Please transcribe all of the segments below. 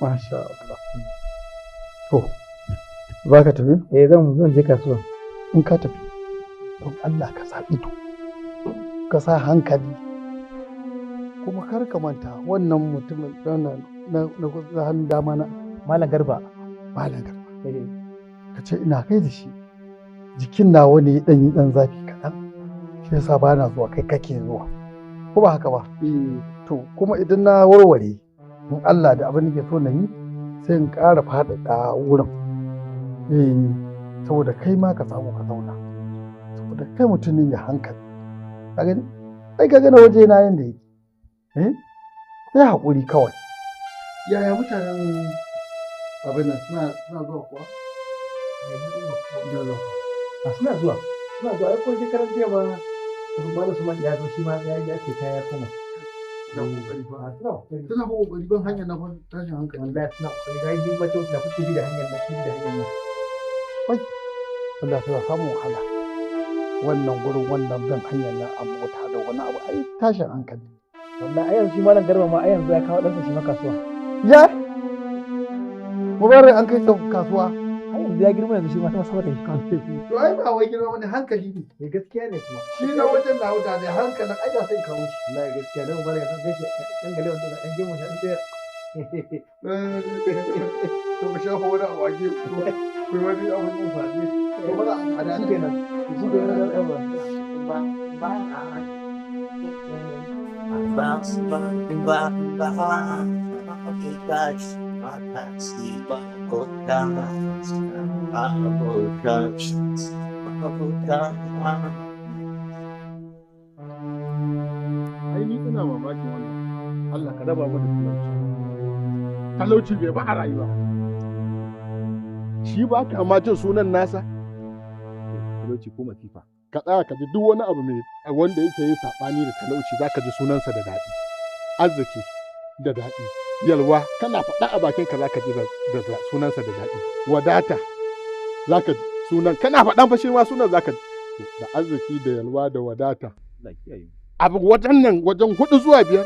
Masha Allah. To, za ka tafi? Eh, zan je kasuwa. In ka tafi, don Allah ka sa ido, ka sa hankali, kuma kar ka manta wannan mutumin na hannun dama na. Malam Garba. Malam Garba. Ka ce ina kai da shi. Jikin nawa ne dan yi dan zafi kaɗan. Shi yasa ba na zuwa, kai kake zuwa. Ko ba haka ba? To, kuma idan na warware, in Allah da abin da ke so na yi, sai in ƙara faɗaɗa wurin. Saboda kai ma ka samu ka zauna. Saboda kai mutum ne mai hankali. Ka gani? Ai ka gani waje na yanda yake. Sai haƙuri kawai. Yaya mutanen abin nan suna zuwa kuwa? Suna zuwa. Suna zuwa. Ai ko shekaran jiya ma Malam Usman ya zo shi ma ya ce kaya kuma. Suna kokari ban hanyar na tashin hankali. Wallahi suna kokari. Ga yi mace suna kuke bi da hanyar nan, bi da hanyar nan. Wai, wallahi suna samun wahala. Wannan gurin wannan bin hanyar nan a mota da wani abu ai tashin hankali. Wallahi ai yanzu shi Malam Garba ma ai yanzu ya kawo ɗansa shi ma kasuwa. Ya? Mubarak an kai kasuwa. Ai yanzu ya girma yanzu shi ma sama da shi. To ai ba wai girma bane, hankali ne. Eh gaskiya ne kuma. Shi na wajen na wuta da hankalin ai da sai kawo shi. Wallahi gaskiya ne Mubarak ya san gashi dan gale wanda dan gemu shi dan tsaya. To mu shafa wani abu a gefe ko wani abu ne ba ne. To ba a da shi kenan. Shi kenan yawa. Ba ba ba ba ba ba. Ai ni ina mamakin wannan. Allah ka raba mu da talauci. Talauci bai ba a rayuwa. Shi ba ka ma jin sunan nasa. Talauci ko masifa. Ka tsaya ka ji duk wani abu mai wanda yake yi saɓani da talauci za ka ji sunansa da daɗi. Arziki da daɗi. Yalwa kana faɗa a bakinka za ka ji da sunansa da daɗi. Wadata za ka ji sunan kana faɗan fa shi ma sunan za ka ji da arziki da yalwa da wadata. Abu wajen nan wajen 4 zuwa 5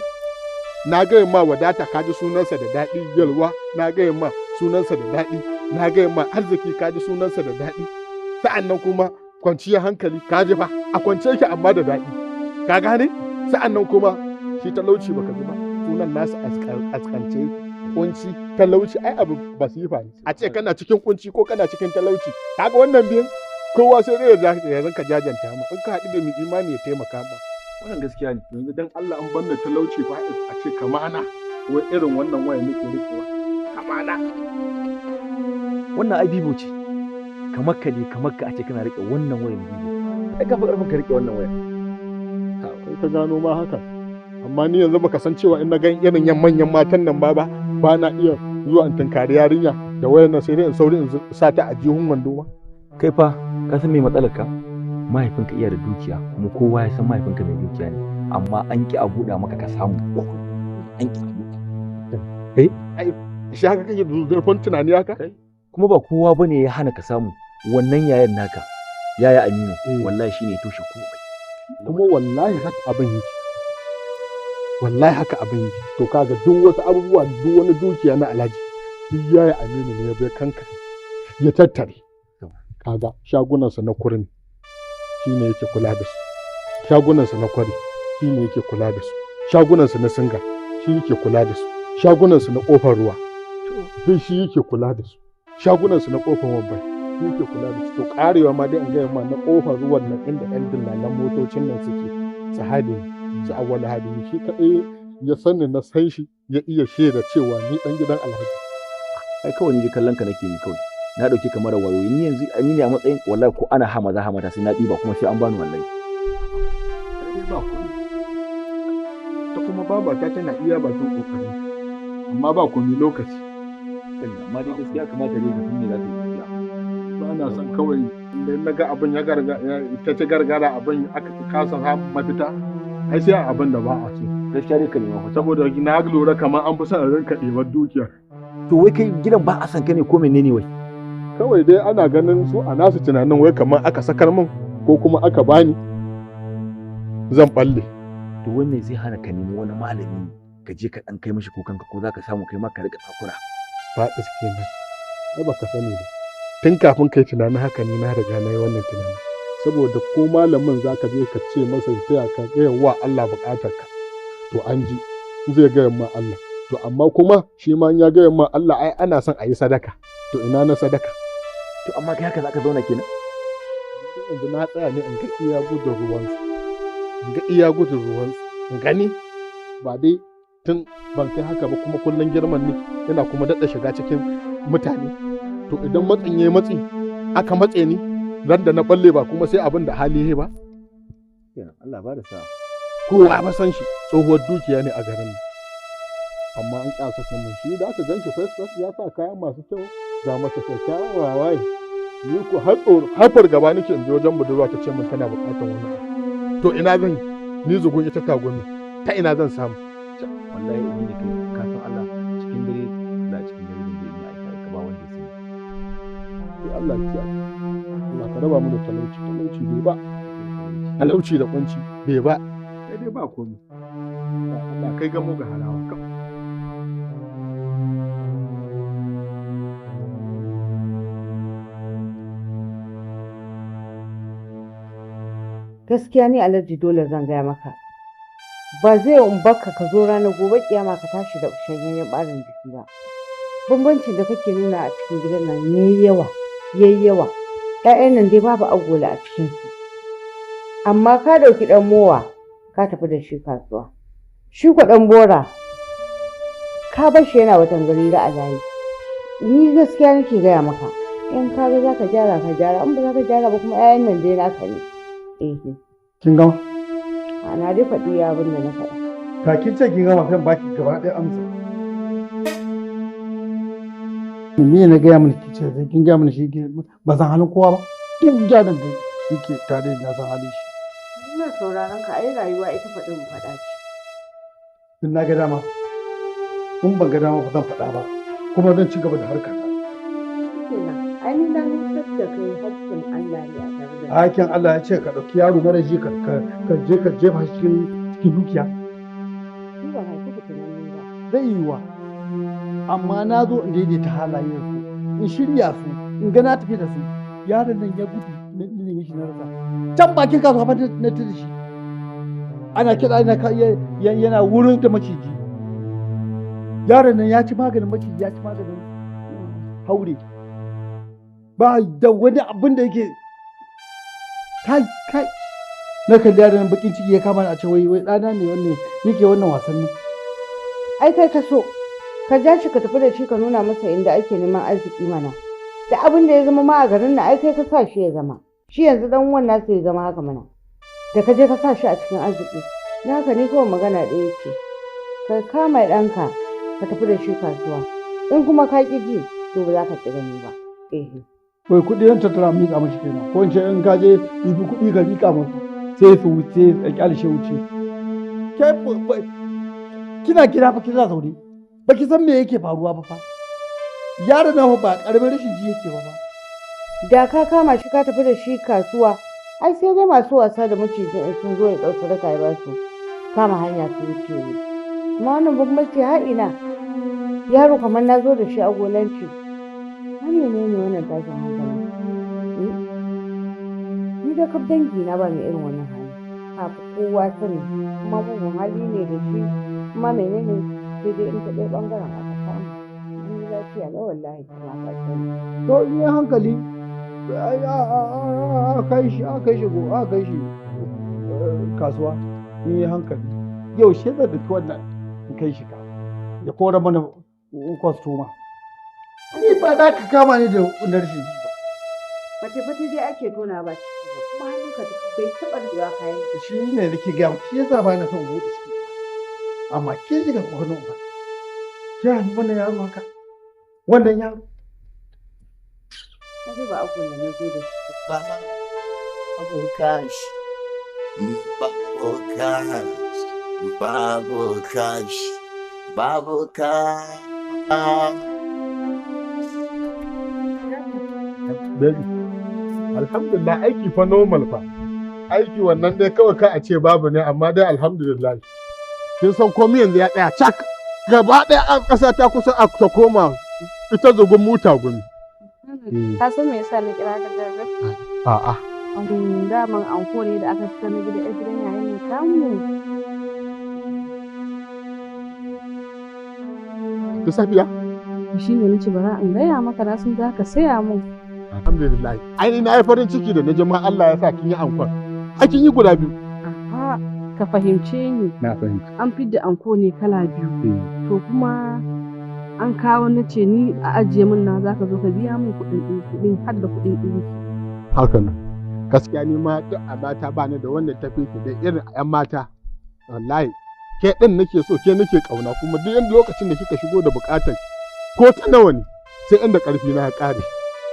na gaya ma wadata ka ji sunansa da daɗi, yalwa na gaya ma sunansa da daɗi, na gaya ma arziki ka ji sunansa da daɗi. Sa'an nan kuma kwanciyar hankali ka ji fa a kwance yake amma da daɗi. Ka gane? Sa'an nan kuma shi talauci baka ji ba. Sunan nasu askance kunci talauci ai abu basifa ne. A ce kana cikin kunci ko kana cikin talauci kaga wannan biyan kowa sai dai ya rinka jajanta ma in ka haɗu da mai imani ya taimaka ma. Wannan gaskiya ne. Yanzu dan Allah an banda talauci fa a ce kamana wai irin wannan waya nake rikewa kamana. Wannan ai bibo ce. Kamar ka ne kamar ka a ce kana rike wannan wayan bibo. Ai ka fi karfin ka rike wannan wayar. Kai ka gano ma haka. Amma ni yanzu baka san cewa in na gan irin yan manyan matan nan ba ba na iya zuwa in tunkari yarinya da wayar nan sai dai in sauri in sa ta a jihun wando ma. Kai fa ka san me matsalar ka? Mahaifinka iya da dukiya kuma kowa ya san mahaifinka mai dukiya ne amma an ki a buɗa maka ka samu. An ki a buɗa. Eh ai shi haka kake zurfin tunani haka? Kuma ba kowa bane ya hana ka samu wannan yayan naka yaya Aminu wallahi shine toshe komai. Kuma wallahi haka abin yake. Wallahi haka abin yake. To kaga duk wasu abubuwa duk wani dukiya na Alhaji duk yaya Aminu ne ya bai kanka ya tattare. Kaga shagunansa na kurmi shine yake kula da su. Shagunansa na kwari shine yake kula da su. Shagunansa na singa shi yake kula da su. Shagunansa na kofar ruwa duk shi yake kula da su. Shagunansa na kofar wambai shi yake kula da su. To karewa ma dai in gaya ma na kofar ruwan nan inda yan dillalan motocin nan suke su hade su awwal hadi shi kadai ya sani na san shi ya iya shaida cewa ni dan gidan Alhaji. Ai kawai ni kallon ka nake ni kawai. Na dauke kamar wayo ni yanzu ni ne a matsayin wallahi ko ana hamaza hamata sai na diba kuma sai an bani wallahi. Sai ba kuɗi. Ta kuma babata tana iya bakin kokari amma ba komai lokaci. Amma dai gaskiya kamata dai ka san me za ka yi. Ina son kawai idan na ga abin ya garga ita ce gargara abin aka kasa mafita, ai sai abin da ba a so. Gaskiya dai ka nema mafita. Saboda na lura kamar an fi son in rinka ɗebar dukiya. To wai kai gidan ba a san ka ne ko menene wai? Kawai dai ana ganin su a nasu tunanin wai kamar aka sakar min ko kuma aka bani zan balle. To wannan zai hana ka nemi wani malami ka je ka dan kai mishi kukanka ko zaka samu kai ma ka rika takura. Faɗis kenan. Ai baka sani ba. Tun kafin kai tunanin haka ni na riga na yi wannan tunanin. Saboda ko malamin zaka je ka ce masa ya taya ka gaya wa Allah buƙatarka. To an ji zai gaya ma Allah. To amma kuma shi ma in ya gaya ma Allah ai ana son a yi sadaka. To ina na sadaka? To amma kai haka zaka zauna kenan? Yanzu na tsaya ne in ga iya gudun ruwansu. In ga iya gudun ruwansu. In gani ba dai tun ban kai haka ba kuma kullum girman ne yana kuma daɗa shiga cikin mutane. To idan matsin ya matsi aka matse ni ran da na balle ba kuma sai abin da hali ya ba. Allah ba da sa'a. Kowa ba san shi tsohuwar dukiya ne a garin nan. Amma an kyasa kan mun shi da aka gan shi fes fes ya sa kaya masu kyau ga masa kyakkyawan wawaye. Ni ko har tsoro har fargaba nake in je wajen budurwa ta ce min tana buƙatar wani abu. To ina zan yi? Ni zugun ita tagumi ta ina zan samu? Wallahi ni ne kai ka san Allah cikin dare da cikin dare zan je in yi aika aika ba wanda ya sani. Sai Allah ya kiyaye. Allah ka raba mu da talauci, talauci bai ba. Talauci da kunci bai ba. Sai dai ba komai. Allah kai gamo ga harawa kawai. Gaskiya ni Alhaji dole zan gaya maka. Ba zai in bakka ka zo ranar gobe kiyama ka tashi da shanyayyen ɓarin jiki ba. Bambancin da kake nuna a cikin gidan nan yayi yawa, yayi yawa. Ƴaƴan nan dai babu agola a cikin su. Amma ka ɗauki ɗan mowa ka tafi da shi kasuwa. Shi ko ɗan bora ka bar shi yana watan gari a layi. Ni gaskiya nake gaya maka. In ka ga za ka gyara ka gyara, in ba za ka gyara ba kuma ƴaƴan nan dai naka ne. Eh. Kin gama? A na dai faɗi abin da na faɗa. Ka kin ce kin gama sai baki gaba ɗaya amsa. Me na gaya mini ki ce sai kin gaya mini shi ba san halin kowa ba. Duk gyaran da yake tare da na san halin shi. Ina sauraron ka ai rayuwa ita faɗin faɗa ce. In na ga dama, in ban ga dama ba zan faɗa ba, kuma zan ci gaba da harkar ta. Kenan, ai ni na nusar da kai haƙƙin Allah ne a tare da ni. Hakin Allah ya ce ka ɗauki yaro mara ji ka je ka jefa shi cikin dukiya. Ni ban haifi fitinanne ba. Zai yiwuwa, amma na zo in daidaita halayen su, in shirya su, in ga na tafi da su. Yaron nan ya gudu na nemi shi na rasa. Can bakin kasuwa fa na tare shi. Ana kiɗa ana yana wurin da maciji. Yaron nan ya ci maganin maciji ya ci maganin haure. Ba da wani abin da yake kai kai na kalli yaron bakin ciki ya kama ni a ce wai wai ɗana ne wannan yake wannan wasannin. Ai kai ka so ka ja shi ka tafi da shi ka nuna masa inda ake neman arziki mana. Da abin da ya zama ma a garin nan ai kai ka sa shi ya zama. Shi yanzu dan uwan nasa ya zama haka mana. Da ka je ka sa shi a cikin arziki. Na haka ni kawai magana ɗaya ce. Ka kama ɗanka ka tafi da shi kasuwa. In kuma ka ƙi ji to ba za ka ƙi gani ba. Eh. Wai kuɗi zan tattara miƙa mashi kenan ko in ce in ka je ɗibi kuɗi ka miƙa masu sai su wuce a ƙyale shi wuce. Ke kina gida fa kina zaune ba ki san me yake faruwa ba fa. Yaron nan ba ƙaramin rashin ji yake ba fa. Da ka kama shi ka tafi da shi kasuwa ai sai dai masu wasa da macijin in sun zo ya ɗau sadaka ya ba su kama hanya su wuce ne. Kuma wannan bambanci har ina yaro kamar na zo da shi a gonanci. Na menene wannan tashin hankali? Ni da kaf dangi na ba mai irin wannan hali. Ka fi kowa sani kuma mugun hali ne da shi kuma menene sai dai in ta ɗaya ɓangaren aka samu. Ni lafiya lau wallahi kuma ka sani. To in yi hankali a kai shi a kai shi go a kai shi kasuwa in yi hankali yau shi zan ɗauki wannan in kai shi ka ya kora mana kwastoma. Ni ba za ka kama ni da rashin ji ba. Fate-fate dai ake tona ba ciki ba kuma hannunka bai taɓa rubewa kayan. Shi ne nake gaya shi yasa ba na son buɗe ciki. Amma ke shiga kwanon ba. Ke haifi wannan yaro haka? Wannan yaro. Kaje ba abu da na zo da shi. Babu cash. Babu cash. Babu cash. Babu cash. Baby, alhamdulillah aiki fa normal fa. Aiki wannan dai kawai ka a ce babu ne amma dai alhamdulillah. Kin san komai yanzu ya tsaya cak. Gaba ɗaya an ƙasa ta kusa a ta koma ita zugun muta gumi. Ka san me yasa na kira ka Jabir? A'a. Daman anko ne da aka fitar na gida 'yar gidan yayin ne kamu. Ta safiya? Shi ne nace bara in gaya maka na san za ka saya mun. Alhamdulillah. Ai ni na yi farin ciki da na ji ma Allah ya sa kin yi ankon. Ai kin yi guda biyu. A'a, ka fahimce ni. Na fahimta. An fidda anko ne kala biyu. To kuma an kawo na ce ni a ajiye min na za ka zo ka biya min kuɗin ɗinki har da kuɗin ɗinki. Haka nan. Gaskiya ni ma duk a mata ba ni da wanda ta fi ki da irin 'yan mata. Wallahi ke ɗin nake so ke nake ƙauna kuma duk yanda lokacin da kika shigo da buƙatar ko ta nawa ne sai inda ƙarfi na ya ƙare.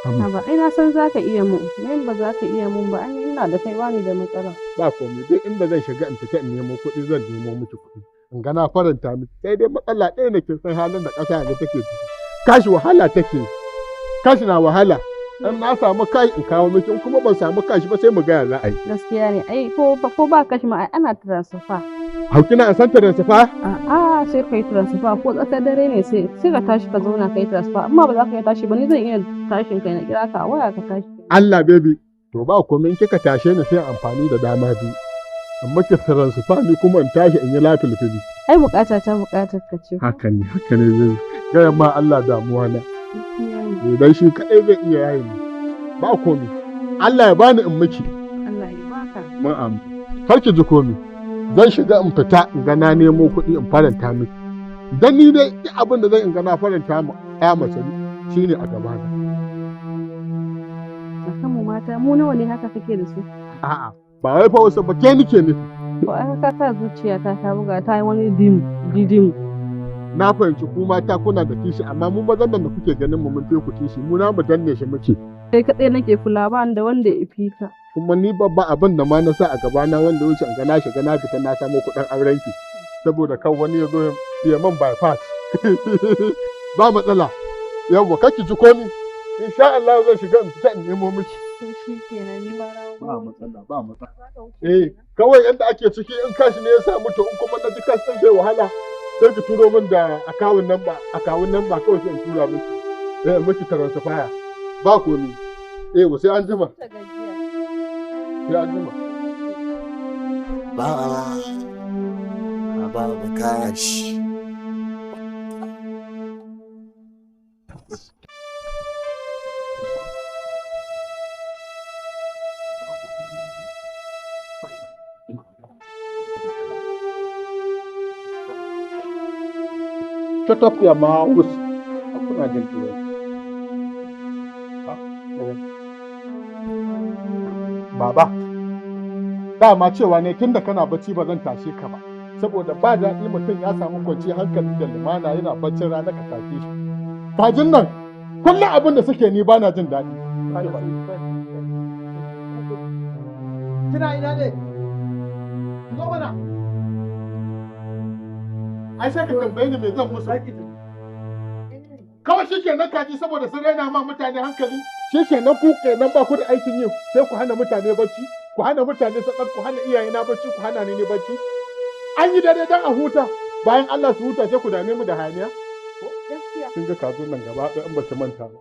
Ba ai na san za ka iya mun, in ba za ka iya mun ba ai ina da kai bani da matsala. Ba komai duk inda zan shiga in fita in nemo kuɗi zan nemo miki kuɗi. In ga na faranta miki sai dai matsala ɗaya ne kin san halin da ƙasa yanzu take ciki. Kashi wahala take. Kashi na wahala. In na samu kai in kawo miki in kuma ban samu kashi ba sai mu gaya za a yi. Gaskiya ne ai ko ba kashi ma ai ana transfer. Hau kina an san transfer? A'a sai kai transfer ko tsakar dare ne sai ka tashi ka zauna kai transfer amma ba za ka iya tashi ba ni zan iya tashin kai na kira ka a waya ka tashi. Allah baby to ba komai in kika tashe ni sai amfani da dama biyu. In miki transfer ni kuma in tashi in yi lafilfili. Ai bukata ta bukatar ka ce. Haka ne haka ne baby. Gaya ma Allah damuwa na. Dan shi kaɗai zai iya yaye ni. Ba komai. Allah ya bani in miki. Allah ya baka. Mun amin. Kar ki ji komai. Zan shiga in fita in ga na nemo kuɗi in faranta miki. Dan ni dai duk abin da zan in ga na faranta ma ƴa mace shine a gaba na. Akan mu mata mu nawa ne haka kake da su? A'a ba wai fa wasu ba ke nike nufi. To ai ka sa zuciyata ta buga ta yi wani dim didim. Na fahimci ku mata kuna da kishi amma mu mazan nan da kuke ganin mu mun fi ku kishi mu na mu danne shi muke. Kai kaɗai nake kula ba ni da wanda ya fi ka. Kuma ni babba abin da ma na sa a gaba na wanda wuce in ga na shiga na fita na samo kuɗin auren ki saboda kan wani ya zo ya man bypass. Ba matsala. Yawwa kar ki ji komi. Insha Allah zan shiga in fita in nemo miki. To shi kenan ni ma na Ba matsala ba matsala. Eh kawai yanda ake ciki in kashi ne ya samu to in kuma na ji kashi ɗin zai wahala sai ki turo min da akawun namba kawai sai in tura miki. Eh miki transfer. Ba komi. Eh sai an jima. Sai an jima. Babu cash. Shut up your mouth. Kuna jin turanci. Baba, dama cewa ne tunda kana bacci ba zan tashe ka ba. Saboda ba daɗi mutum ya samu kwanciyar hankali da lumana yana baccin rana ka tashe shi. Kajin nan, kullum abin da suke ni bana jin daɗi. Kina ina ne? Zo mana. Ai sai ka tambaye ni me zan musu. Kawai shi kenan kaji saboda sun raina ma mutane hankali. Shi kenan ku kenan ba ku da aikin yi sai ku hana mutane bacci, ku hana mutane sakat, ku hana iyayena bacci, ku hana ni ne bacci. An yi dare dan a huta, bayan Allah su huta sai ku dame mu da hayaniya. Gaskiya. Kin ga kajin nan gaba ɗaya in baki manta ba.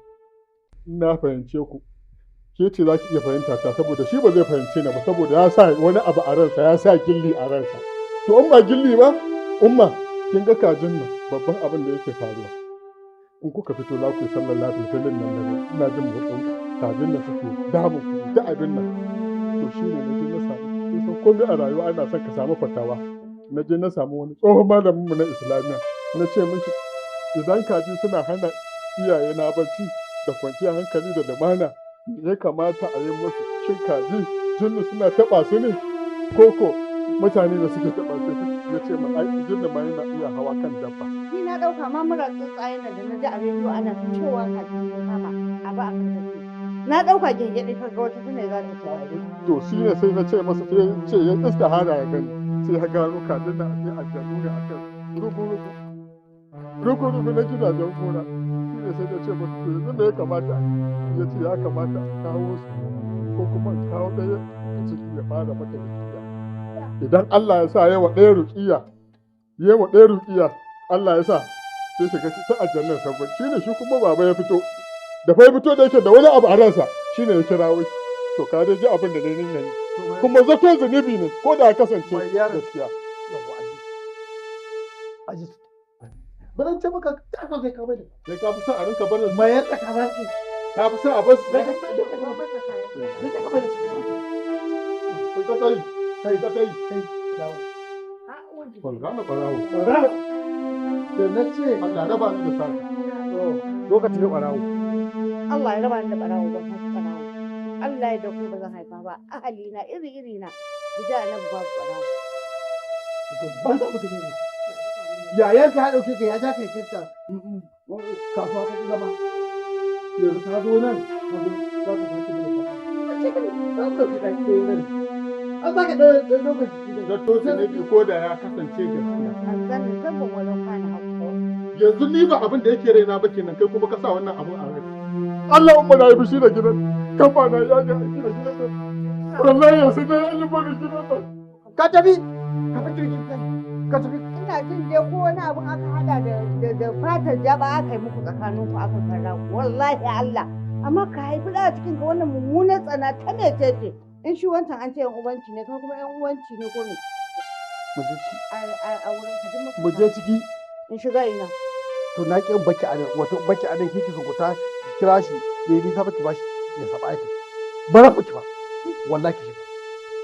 Na fahimce ku. Ke ce za ki iya fahimta ta saboda shi ba zai fahimce ni ba saboda ya sa wani abu a ransa, ya sa gilli a ransa. To in ba gilli ba, umma kin ga kajin nan babban abin da yake faruwa. In kuka fito za ku yi sallar lafiyar nan da ina jin motsin kajin da suke damun ku da abin nan. To shi ne na je na samu kin san komai a rayuwa ana son ka samu fatawa. Na je na samu wani tsohon malamin mu na Islamiyya na ce mishi idan kaji suna hana iyaye na bacci da kwanciyar hankali da lumana me ya kamata a yi musu shin kaji jinnu suna taɓa su ne koko mutane da suke taɓa su ya ce ma ai jinnu ma yana iya hawa kan dabba. Ni na ɗauka ma mura tsuntsayen nan da na ji a rediyo ana ta cewa kaji sun kama a ba a karkace. Na ɗauka gyangyaɗi ka ga wata tana za ta ci abinci. To shi ne sai na ce masa sai ce ya istihara ya gani sai ya gano kajin nan a aljanu ne akan rugu-rugu. Rugu-rugu na gidajen gona. Shi ne sai na ce masa to yanzu me ya kamata? Ya ce ya kamata a kawo su ko kuma in kawo ɗaya a ciki ya fara mata ruƙiya. Idan Allah ya sa yawa ɗaya ruƙiya, yawa ɗaya ruƙiya, Allah ya sa sai shiga sai aljannan sabon. Shi ne shi kuma baba ya fito. Da fa ya fito da yake da wani abu a ransa shi ne ya kirawo shi. To ka dai ji abin da dai nan yi. Kuma zato zunubi ne ko da ya kasance gaskiya. Aji. Ba zan ce maka ta ka kai ka bane. Sai ka fi son a rinka barin su. Mayar da kaza ce. Ka fi son a bar su. Kai ka bane. Kai ta kai. Kai ta kai. Kai. Dawo. Ban gane ɓarawo. Ɓarawo. Da na ce. Allah raba ni da sata. To, lokacin da ɓarawo. Allah ya raba ni da ɓarawo ban haifi ɓarawo. Allah ya dauko ba zan haifa ba. Ahali na iri iri na. Bija annabi babu ɓarawo. Ban za mutum ne. Yayan ka ya ɗauke ka ya ja kai kai kasuwa ka ki zama. Yanzu ka zo nan ka zo za ka sake mana kasuwa. Za ka ɗauki ɗan ɗaya nan. An sake ɗan lokaci. Zato zunubi ko da ya kasance gaskiya. Aljanna sabon walau kana hakko. Yanzu ni ba abin da yake raina ba kenan kai kuma ka sa wannan abin a rai. Allah umma na yi fushi da gidan. Kafa na ya ga aiki da gidan nan. Wallahi yanzu na yi barin gidan nan. Ka tafi. Ka fi jirgin kai. Ka tafi. Ina jin dai ko wani abin aka hada da fatar jaba aka yi muku tsakanin ku aka karra ku wallahi Allah. Amma ka haifi da a cikin ka wannan mummunar tsana ta mece ce. In shi wancan an ce yan ubanci ne kai kuma yan uwanci ne ko me? Mu je ciki. A wurin ka duk muka Mu je ciki. In shiga ina. To na ƙi in baki a nan wato in baki a nan kike sunkuta ki kira shi bai nisa ba ki bashi ya saba aiki. Ba za ku ci ba. Wallahi ki shiga.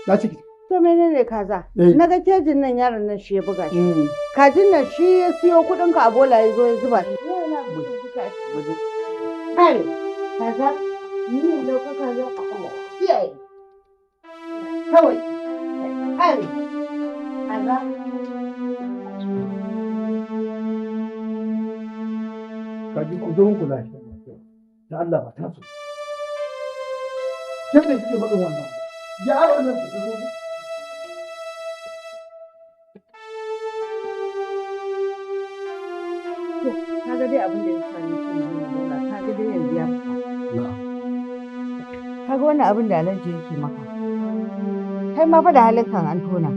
Na ciki. To menene kaza? Eh. Na ga kejin nan yaron nan shi ya buga shi. Kajin nan shi ya siyo kuɗin ka a bola ya zo ya zuba shi. Mu je. Kai, kaza, ni ne dauka kaza. Kiyaye. Kawai. Kai, kaza. Ka ji ku zo ku lafiya. Da Allah ba ta so. Ke ne kike faɗin wannan? Yaron nan ku zo. To, kaga dai abin da ya sa ni cin zuwa zauna, kaga dai yanzu ya fita. Kaga wannan abin da Alhaji yake maka. Kai ma fa da halin kan an tona.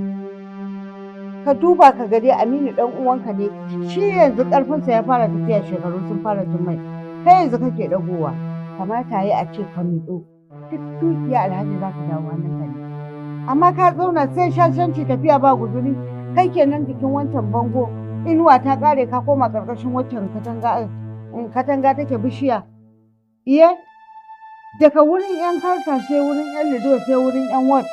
Ka duba ka ga dai Aminu dan uwanka ne, shi yanzu karfinsa ya fara tafiya shekaru sun fara jin mai. Kai yanzu kake dagowa. Kamata yi a ce ka nutsu. Duk dukiya Alhaji za ka dawo hannunka ne. Amma ka zauna sai shashanci tafiya ba guzuri, kai kenan jikin wancan bango inuwa ta kare ka koma karkashin waccan katanga katanga take bishiya. Iye, daga wurin 'yan karta sai wurin 'yan lido sai wurin 'yan wat.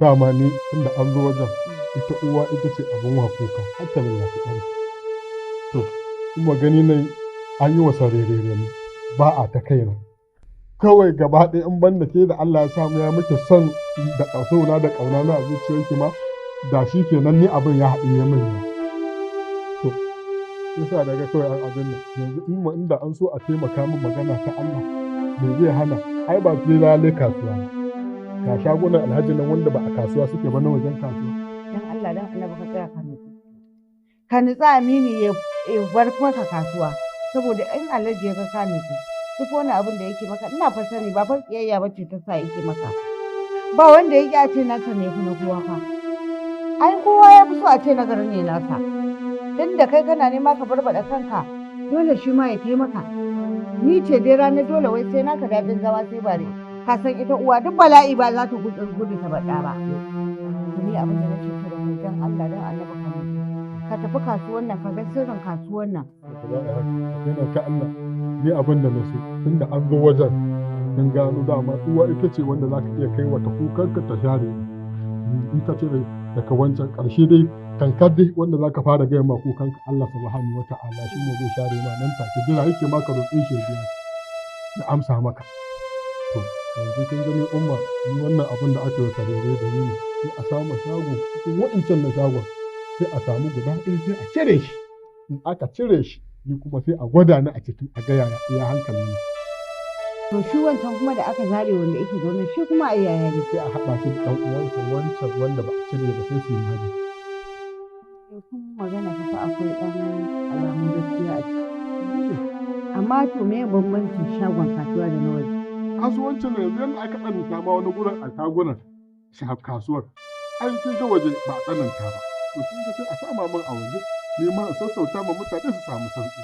Dama ni tunda an zo wajen ita uwa ita ce abin wa kuka har ta lallashi ɗan. To kuma gani nan an yi wa sarerere ni ba a ta kaina. Kawai gaba ɗaya in ban da ke da Allah ya samu ya miki son da sona da ƙauna na a zuciyarki ma da shi kenan ni abin ya haɗu ya min yawa. To yasa daga kawai an abin nan yanzu in ma inda an so a taimaka min magana ta Allah me zai hana ai ba sai lalle kasuwa ba. Ga shagunan Alhaji nan wanda ba a kasuwa suke ba na wajen kasuwa. Dan Allah dan Annabi ka tsaya ka nutsu. Ka nutsu Aminu ya bar maka kasuwa saboda in Alhaji ya ga ka nutsu duk wani abin da yake maka ina fa sani ba fa kiyayya bace ta sa yake maka. Ba wanda yake a ce nasa ne fi na kowa fa. Ai kowa ya fi so a ce na garin ne nasa. Tunda kai kana nema ka barbaɗa kanka dole shi ma ya taimaka. Ni ce dai ranar dole wai sai naka daɗin zama sai bare. Ka san ita uwa duk bala'i ba za ta gudu gudu ta baɗa ba. To ni abin da nake so da kai dan Allah dan Annabi ka nutsu. Ka tafi kasuwan nan ka ga sirrin kasuwan nan. Yana ta Allah ni abin da na so tunda an zo wajen kin gano dama uwa ita ce wanda za ka iya kai wata kukanka ta share in ka cire daga wancan ƙarshe dai kankar dai wanda za ka fara gaya ma kukanka Allah subhanahu wa ta'ala shi ne zai share ma nan take jira yake ma ka roƙe shi ya biya ya amsa maka. To yanzu kin gani umma ni wannan abin da aka yi sarere da ni sai a samu shago cikin wa'incan na shagon sai a samu guda ɗaya sai a cire shi in aka cire shi ni kuma sai a gwada ni a ciki a ga yaya iya hankali ne. To shi wancan kuma da aka zare wanda yake zaune shi kuma a yaya ne. Sai a haɗa shi da ɗan uwansa wancan wanda ba a cire ba sai su yi magani. Kun magana ka fa akwai ɗan alamun gaskiya a ciki. Amma to me bambancin shagon kasuwa da na waje? Kasuwancin yanzu yadda aka tsananta ma wani gurin a shagunan kasuwar. Ai kin ga waje ba a tsananta ba. To kin ga sai a sama min a waje ni ma in sassauta ma mutane su samu sauƙi.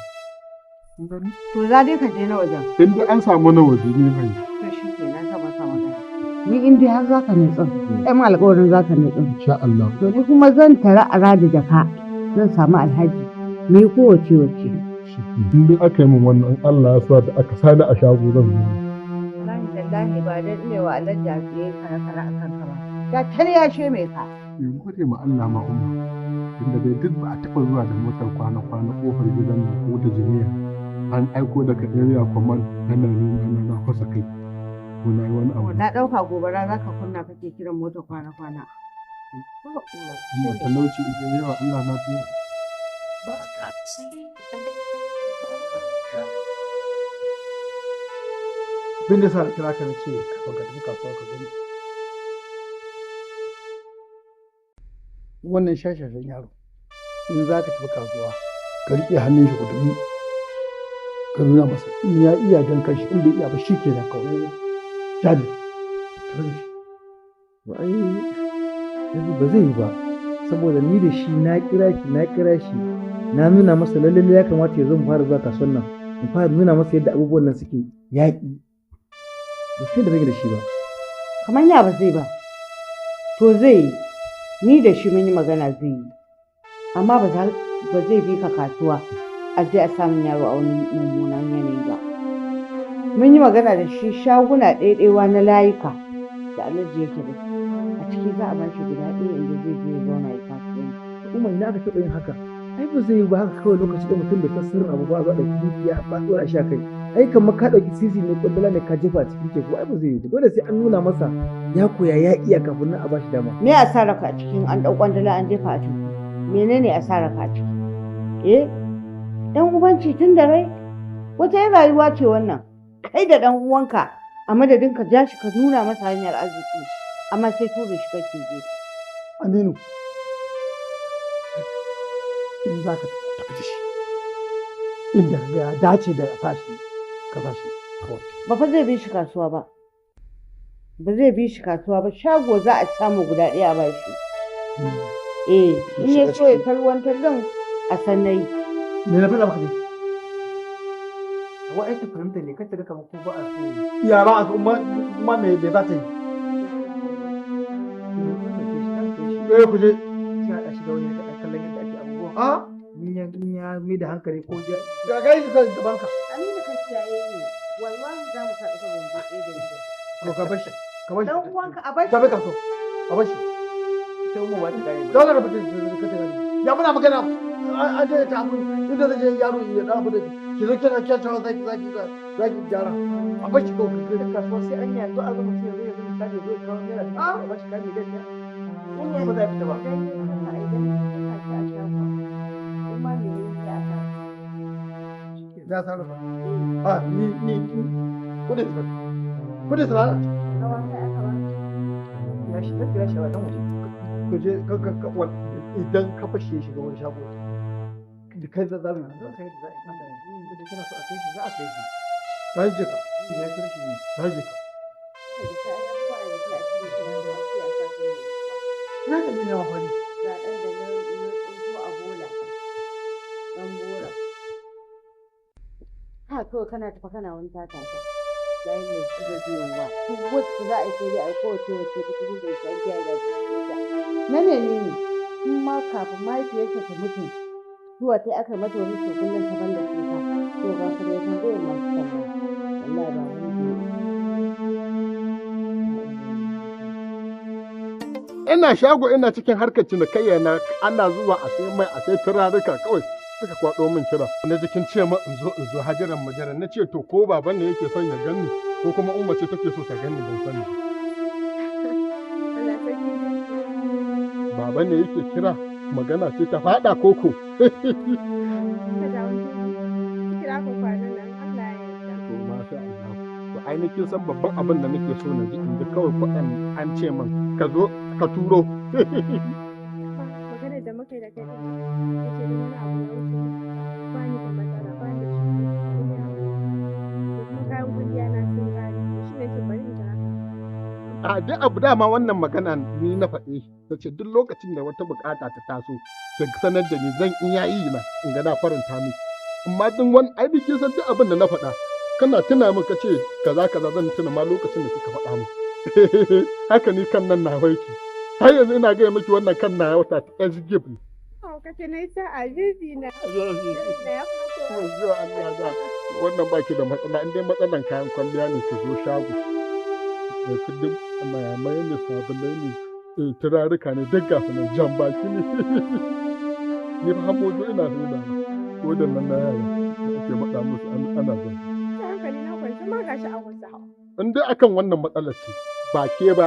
Kin gani? To za dai ka je na wajen. In dai an samu na waje ni zan yi. To shi kenan ka masa magana. Ni in dai har za ka nutsu, ai ma alƙawarin za ka nutsu. Insha Allah. To ni kuma zan tara a radi da ka zan samu alhaji mu yi kowace wacce. In dai aka yi min wannan in Allah ya sa da aka sani a shago zan zo. Wallahi tallahi ba dan ne wa alhaji a tsaye kara kara a kanka ba. Da tar ya she mai ka. In gode ma Allah ma umma. Tunda dai duk ba a taɓa zuwa da motar kwana-kwana ƙofar gidan nan ko da jiniya. An aiko daga area command ana nuna na fasa kai. Ko na yi wani abu. Na ɗauka gobara za ka kunna kake kiran mota kwana-kwana. Umma talauci idan yawa Allah na tuba. Abin da sa na kira ka na ce kafin ka tafi kasuwa ka gani. Wannan shashashen yaro in za ka tafi kasuwa ka riƙe hannun shi ku tafi ka nuna masa in ya iya dan kanshi in bai iya ba shi kenan kawai. Jabir, tafi da shi. Ba ai ba zai yi ba saboda ni da shi na kira shi na kira shi na nuna masa lalle ya kamata ya zo mu fara zuwa kasuwan nan mu fara nuna masa yadda abubuwan nan suke yaƙi ba sai da rage da shi ba. Kamar ya ba zai ba. To zai yi. Ni da shi mun yi magana zai yi. Amma ba zai bi ka kasuwa a je a samun yaro a wani mummunan yanayi ba. Mun yi magana da shi shaguna ɗaiɗaiwa na layuka da alhaji yake da su. A ciki za a ba shi guda ɗaya inda zai je ya zauna ya kasuwanci. Umar ina aka taɓa yin haka? Ai ba zai yi ba haka kawai lokaci da mutum bai san sirrin abu ba za a ɗauki dukiya ba ɗora shi a kai. Ai kamar ka ɗauki sisi ne kwandala ne ka jefa a cikin teku ai ba zai yi ba. Dole sai an nuna masa ya koya ya iya kafin nan a bashi dama. Me asarar ka a cikin an ɗau kwandala an jefa a teku? Menene asarar ka a ciki? Eh? Ɗan ubanci tun da rai? Wata yin rayuwa ce wannan. Kai da ɗan uwanka a madadin ka ja shi ka nuna masa hanyar arziki amma sai ture shi kake gefe. Aminu, in za ka tafi da shi inda ka ga ya dace da a sashi ka sashi kawai. Ba fa zai bi shi kasuwa ba. Ba zai bi shi kasuwa ba shago za a samu guda ɗaya a bashi. Eh, in ya so ya salwantar ɗin a sannayi. Me na faɗa maka ne? Wa ai ta fahimta ne kar ta ga kamar ko ba a so. Ya ba a so ma me za ta yi? Eh ku je. Sai a ɗan shiga wani ɗan kallon yadda ake abubuwa. A? In ya mai da hankali ko ya. Ga gai shi kan gaban ka. Aminu ka kiyaye ni. Wallahi za mu sa ƙafar wando ɗaya da ni. To ka bar shi. Ka bar shi. Dan uwanka a bar shi. Tafi kasuwa. A bar shi. Sai umma ba ta gane ba. Dole ka fita ka ta gane. Ya muna magana an je ta abu inda zai je yaro ya dan abu da ki zo kina kyautawa zaki zaki zaki gyara. A bar shi kawai ka Da kasuwa sai an yanzu a zama mutum yanzu yanzu misali ya zo ya kawo naira dubu a bashi kayan miliyan ɗaya. Wannan ba za a fita ba. Idan ya saka idan ya saka shi a shagon. Kuma me yake a kan? Na sarrafa. A ni ni kudin sa. Kudin sa. Hawa kai aka ba. Ya shi zan kira shi a ɗan waje. Ku je ka ka ka idan ka fashe shiga wani shago. Da kai za mu Zan sai da za a yi Allah ya yi da kana so a kai shi za a kai shi. Ta je ka. Ya kira shi ne. Ta je ka. Da ta yi abubuwa da ta a cikin gidan da wasu ya sa sun yi. Ina da ni na mafari. Ga ɗan da na tsinto a bola. Ɗan bora. Ha kawai kana tafa kana wani tata ta. Yayin da suka ji yunwa. Duk wacce za a yi sai dai a yi kowace wacce ta turu da ita an kiyaye da ta. Na menene? In ma kafin mahaifiyarsa ta mutu zuwa sai aka mata wani sokullin ta banda cuta. To ga ka dai tambayar masu tambaya. Wallahi ba wani ke Ina shago ina cikin harkar cinikayya na ana zuwa a sai mai a sai turaruka kawai suka kwaɗo min kira. Na jikin ce ma in zo in zo hajiran majaran na ce to ko baban ne yake son ya ganni ko kuma umma ce take so ta ganni ban sani. Allah sarki. Baba ne yake kira magana ce ta faɗa koko. Ka dawo. Kira ka kwanan nan Allah ya yarda. To masha Allah. To ai Ainihin san babban abin da nake so na ji in ji kawai kuɗin an ce min ka zo ka turo. Maganar da muka yi da kai ɗin, kace duk wani abu ya wuce ba ni da matsala, ba ni da shi komai a wajena. To kuma kayan kwalliya na sun ƙare, shi ne ce bari in kira ka. A duk abu dama wannan magana ni na faɗe shi, ta ce duk lokacin da wata buƙata ta taso ki sanar da ni, zan iya yi na in ga na faranta miki. Amma duk wani ai kin san duk abin da na faɗa kana tuna min ka ce kaza kaza, zan tuna ma lokacin da kika faɗa min. Haka ni kan nan na warke. Har yanzu ina gaya miki wannan kan na wata ta SGIP ne. Oh, kace na yi sa'a, baby na. Baby na ya fi kowa. Wayyo Allah da wannan baki da matsala, in dai matsalan kayan kwalliya ne ki zo shago. Ɗauki duk mayamai ne, sabulai ne, turaruka ne, duk gasu nan, jan baki ne. Ni fa hamojo ina sai da ko da nan na yara da ake faɗa musu ana zan. Ta hankali na kwance ma gashi a wasu hawa. In dai akan wannan matsalar ce ba ke ba,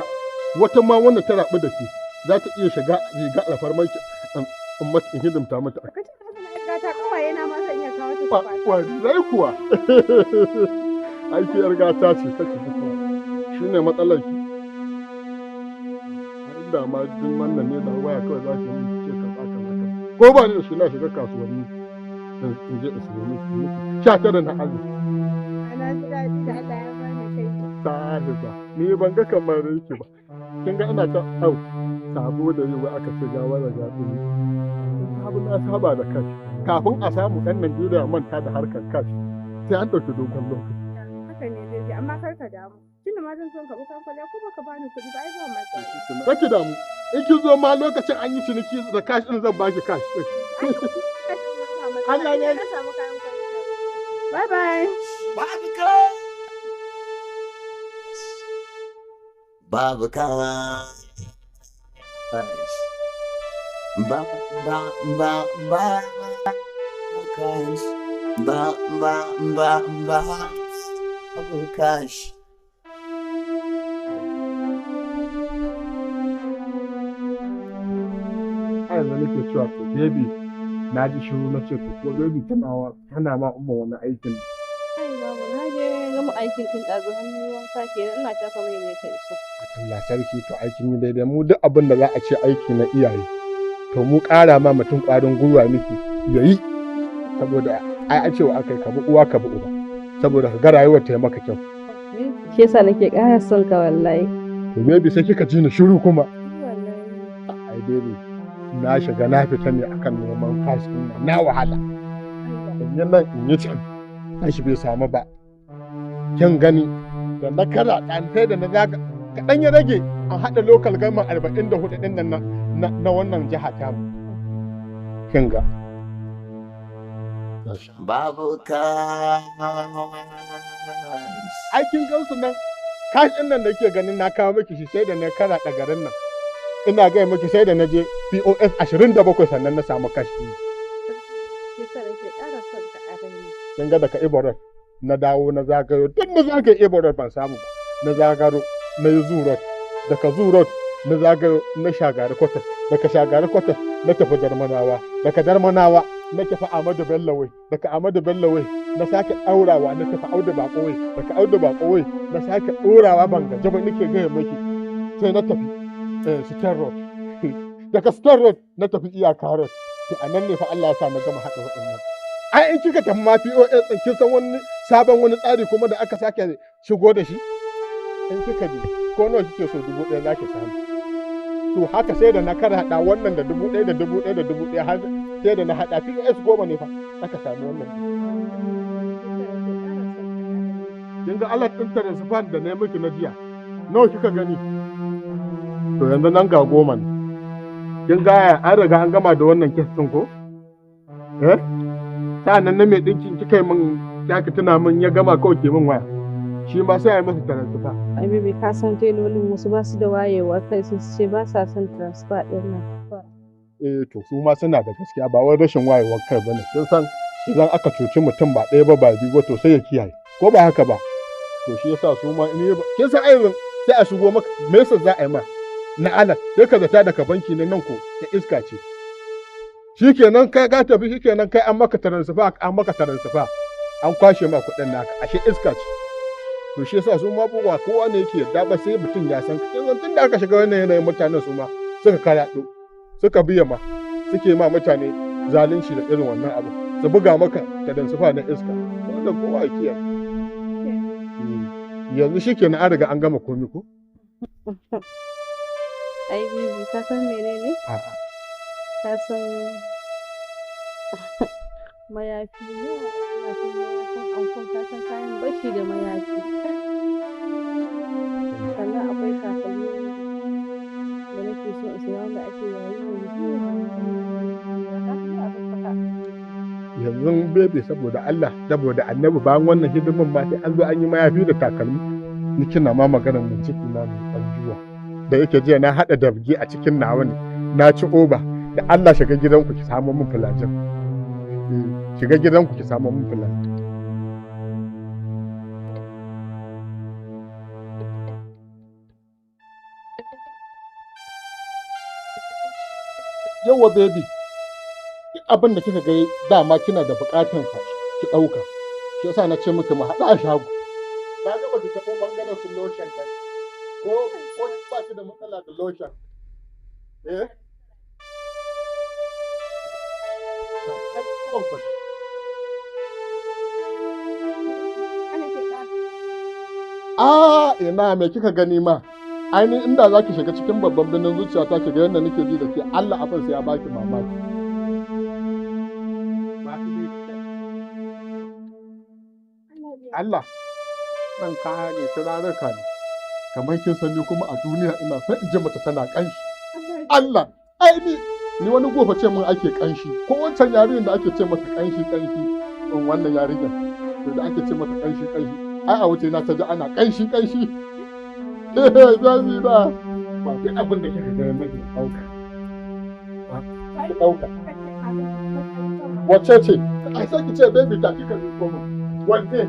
wata ma wanda ta raɓu da ke za ta iya shiga riga alfarmar ki in mata in hidimta mata. Ka ce ka zama 'yar gata, ƙawaye na ma zan iya kawo ta su kwasa. Wallahi kuwa. Aiki yar gata ce kake ji kuwa. Shi ne matsalar ki. Inda ma duk wannan ne da waya kawai za ki yi ce kaza kaza kaza. Ko ba ni da shi na shiga kasuwanni in je in siyo miki. 19 na arziki. Na ji daɗi da Allah ya bani kai. Sahiba, ni ban ga kamar yake ba. Kin ga ina ta au sabo da yau aka ce ga wani ga tsini. Sabo na saba da cash. Kafin a samu ɗan Najeriya manta da harkar cash sai an ɗauki dogon lokaci. Haka ne baby, amma kar ka damu. Tunda ma zan so in karɓi kayan kwalliya ko baka bani kuɗi ba ai ba matsala. Kar ki damu. In kin zo ma lokacin an yi ciniki da cash ɗin zan baki cash ɗin. Allah ya Na samu kayan kwalliya. Bye bye. Babu cash. Babu cash. Ba ba ba ba cash. Ba ba ba ba babu cash. A yanzu nake cewa to baby na ji shiru, na ce to ko baby tana ma umma wani aikin. Ai babu, na je gama aikin tun ɗazu, hannu wanka kenan, ina shafa mai ne ka iso. Allah sarki, to aikin yi daidai. Mu duk abin da za a ce aiki na iyaye to mu ƙara ma mutum ƙwarin gwiwa miki yayi, saboda ai a cewa aka yi ka bi uwa ka bi uba saboda ka ga rayuwar ta yi maka kyau. Shi yasa nake ƙara son ka wallahi. To baby sai kika ji ni shiru kuma. Wallahi. Ai baby na shiga na fita ne akan neman cash ɗin nan, na wahala in yi nan in yi can, cash bai samu ba. Kin gani da na kara ɗan sai da na zaga kaɗan ya rage an haɗa local government 44 ɗin nan na wannan jiha tamu. Kin ga. Babu cash. Ai kin gan su nan, cash ɗin nan da kike ganin na kawo miki shi, sai da na karaɗa garin nan. Ina gaya miki sai da na je POS 27 sannan na samu cash ɗin. Shi yasa nake ƙara son ka a raina. Kin ga daga Ibo Road na dawo na zagayo, duk na zagaye Ibo Road ban samu ba. Na zagaro na yi Zoo Road, daga Zoo Road na zagayo na Shagari Quarters, daga Shagari Quarters na tafi Darmanawa, daga Darmanawa na tafi Ahmadu Bello Way, daga Ahmadu Bello Way na sake ɗaurawa na tafi Audu Bako Way, daga Audu Bako Way na sake ɗorawa, ban gaji ba nake gaya miki, sai na tafi State Road, daga State Road na tafi Iyaka Road. To a nan ne fa Allah ya sa na gama haɗa waɗannan. Ai in kika tafi ma POS ɗin, kin san wani sabon wani tsari kuma da aka sake shigo da shi, in kika je ko nawa kike so, 1000 za ki samu. To haka sai da na karaɗa wannan da 1000 da 1000 da 1000 har sai da na haɗa POS 10 ne fa aka sami wannan. Shi yasa nake ƙara son ka a raina. Kin ga alert ɗin transfer da na yi miki na jiya, nawa kika gani? To yanzu nan ga 10 ne. Kin ga an riga an gama da wannan case ɗin ko? Eh, sa'annan na mai ɗinkin kika yi min ya ki tuna min, ya gama kawai ke min waya, shi ma sai a yi masa transfer. Ai baby ka san telolin wasu ba su da wayewar kai, sun ce ba sa son transfer ɗin nan. Eh to su ma suna da gaskiya, ba wai rashin wayewar kai bane. Kin san idan aka cuci mutum ba ɗaya ba ba biyu ba, to sai ya kiyaye, ko ba haka ba? To shi yasa su ma in kin san ayyukan sai a shigo maka message za a yi ma na alert, sai ka zata daga banki ne, nan ko ta iska ce. Shikenan kai ka tafi, shikenan kai an maka transfer, an maka transfer, an kwashe ma kuɗin naka, ashe iska ce. To shi yasa su ma ba kowa ne yake yarda ba sai mutum ya san ka. Tun da aka shiga wannan yanayin mutanen su ma suka karaɗo, suka biya ma, suke ma mutane zalunci da irin wannan abu. Su buga maka ta dan sufa na iska. Wanda kowa ya kiyaye. Yanzu shikenan an riga an gama komi ko? Ai baby, ka san menene? A'a. Ka san mayafi ne, ina son mayafin ankon, ka san kayan bashi da mayafi. Sannan akwai takalmi da nake so in saya wanda ake yayi yanzu. Ka san a sassaka. Yanzu baby, saboda Allah, saboda Annabi, bayan wannan hidimin ma sai an zo an yi mayafi da takalmi. Ni kina ma maganar nan ciki na mai ɗan juwa. Da yake jiya na haɗa dabge a cikin nawa ne, na ci oba. Da Allah shiga gidanku ki samo min fulajin. Shiga gidanku ki samo min fulajin. Yawwa baby, duk abin da kika ga dama kina da buƙatar sa ki ɗauka. Shi yasa na ce miki mu haɗu a shago. Na ga ba ki taɓo ɓangaren su lotion ba. Ko ba ki da matsala da lotion? Eh? Ah, ina me kika gani ma? Ainihin inda za ki shiga cikin babban birnin zuciya ta ki ga yadda nake ji da ke, Allah abin sai ya baki mamaki. Allah, nan kaya ne, turaruka ne. Kamar kin sani kuma a duniya ina son in ji mace tana ƙanshi. Allah, ai ni wani gofa ce mun ake ƙanshi. Ko wancan yarinyar da ake ce mata ƙanshi ƙanshi, in wannan yarinyar da ake ce mata ƙanshi ƙanshi, ai a waje na ta ji ana ƙanshi ƙanshi. Zafi ba. Ba duk abin da kika ga nake ɗauka. Ki ɗauka. Wacce ce? Ai sai ki ce baby ta kika miƙo min. Wanne?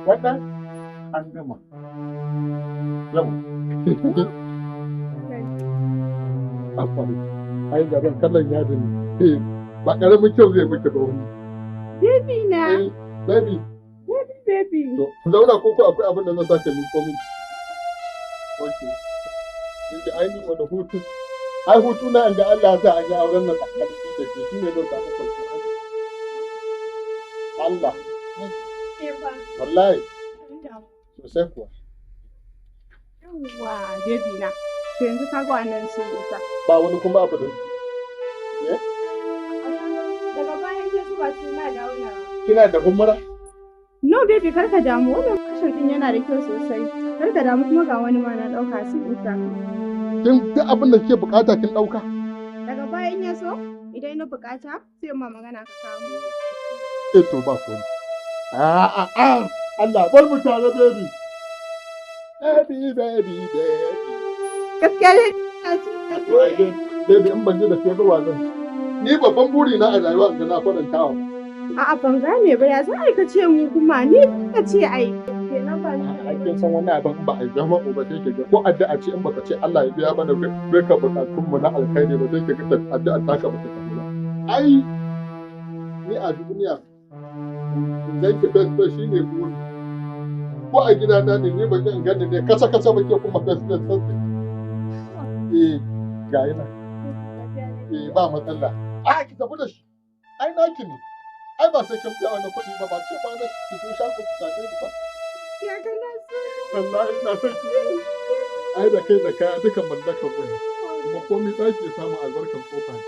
Wannan? An gama. Yau. Akwai. Ai gaban kallon yadin ne. Ba ƙaramin kyau zai miki ba wani. Baby na. Baby. Baby baby. To, zauna ko ko akwai abin da zan sake miƙo miki. Okay. Yake ai ni wani hutu. Ai hutu na an ga Allah ya sa an yi auren nan tsakanin ni da ke shine zan samu kwanciyar hankali. Allah. Wallahi. Sosai kuwa. Yawwa baby na. To yanzu ka ga wannan sun isa. Ba wani kuma abu da. Eh? Daga bayan ke su ba su na dawo na. Kina da humura? No baby, kar ka damu, wannan fashion din yana da kyau sosai. Kar ka damu, kuma ga wani ma na dauka sun isa. Kin duk abin da kike bukata kin dauka? Daga bayan ya so idan na bukata sai ma magana ka kawo. Eh to ba komai. A a a Allah bar mu tare baby. Baby baby baby. Gaskiya dai baby in ban ji da ke ba wazan. Ni babban buri na a rayuwa ga na faranta wa. A'a ban gane ba, ya za a ka ce mu kuma ni ka ce ai. Kenan ba ni. Ai kin san wani abin ba a zama uba sai kiga ko addu'a ce in baka ce Allah ya biya mana duka bukatun mu na alkhairi ba sai kiga addu'a taka ba ta tafi ba. Ai ni a duniya zan ki best best shine buri. Ko a gidana ne ni ba zan gani ne kasa kasa ba ke kuma best best best. Eh ga ina. Eh ba matsala. A ki tafi da shi. Ai naki ne. Ai ba sai kin biya wani kuɗi ba, ba ce ba na ki zo shago ki same ni ba. Ya kana so. Wallahi ina son ki. Ai da kai da kaya duka mallakan mu ne. Kuma komai ɗaki ya samu albarkan kofa ne.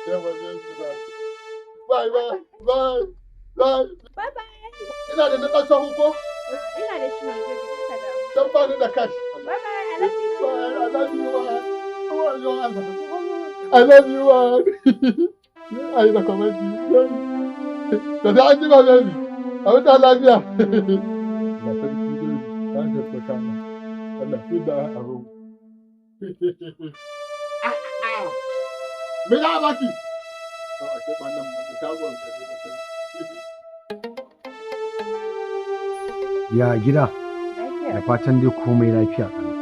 Yawa zai ji ba. Bye bye bye bye. Bye bye. Ina da na ɗan sahu ko? Ina da shi mai baby, kar ka damu. Dan ba ni da cash. Bye bye, I love you. Bye, I love you. I love you. I love you. Ai da kamar ki. Da sai an jima baby. A huta lafiya. Allah sarki baby. Ta karɓi kana. Allah fi da abu. Me za a baki? A ake ba nan ba shagon ka ne ba sai. Ya gida, da fatan dai komai lafiya kalau.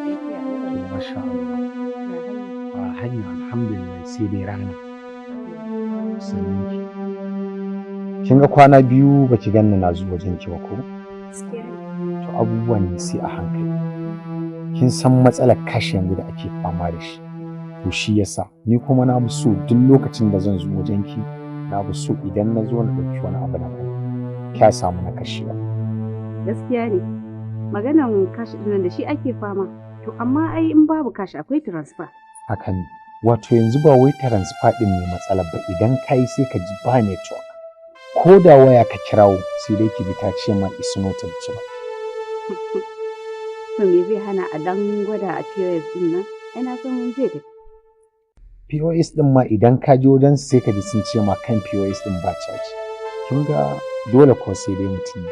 To masha Allah. A hanya alhamdulillah sai dai rana. Sannan ki. Kin ga kwana biyu baki ganni na zo wajen ki ba ko? Wato abubuwan ne sai a hankali. Kin san matsalar kashi yanzu da ake fama da shi. To shi yasa ni kuma na fi so duk lokacin da zan zo wajenki, na fi so idan na zo na ɗauki wani abu na baki. Kya samu na kashewa. Gaskiya ne. Maganan kashi ɗin da shi ake fama. To amma ai in babu kashi akwai transfer. Haka ne. Wato yanzu ba wai transfer ɗin ne matsalar ba, idan ka yi sai ka ji ba network. Ko da waya ka kirawo sai dai ki ji ta ce ma is not reachable. To me zai hana a dan gwada a POS ɗin nan? Ai na san zai tafi. POS ɗin ma idan ka je wajen su sai ka ji sun ce ma kan POS ɗin ba caji. Kin ga dole ko sai dai mutum ne.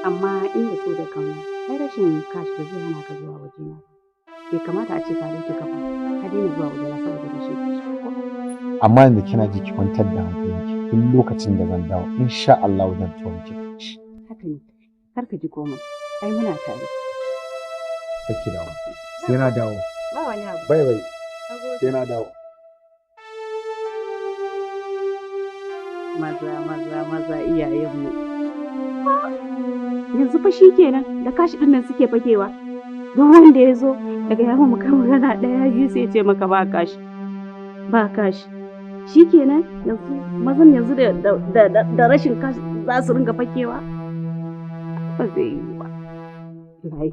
Amma inda so da kauna, ai rashin cash ba zai hana ka zuwa wajena ba. Bai kamata a ce ka rike kafa, ka daina zuwa wajena saboda rashin cash. Amma yanzu kina ji ki kwantar da hankalinki, duk lokacin da zan dawo insha Allah zan tawo miki da shi. Haka ne, kar ka ji komai, ai muna tare. Kar ki dawo. Sai na dawo. Ba wani abu. Bye bye. Sai na dawo. Maza maza maza iyayenmu. Yanzu fa shi kenan da kashi ɗin nan suke fakewa. Duk wanda ya zo daga ya maka magana ɗaya biyu sai ya ce maka ba kashi. Ba kashi. Shi kenan yanzu mazan yanzu da rashin kashi za su ringa fakewa. Ba zai yiwu ba. Lai.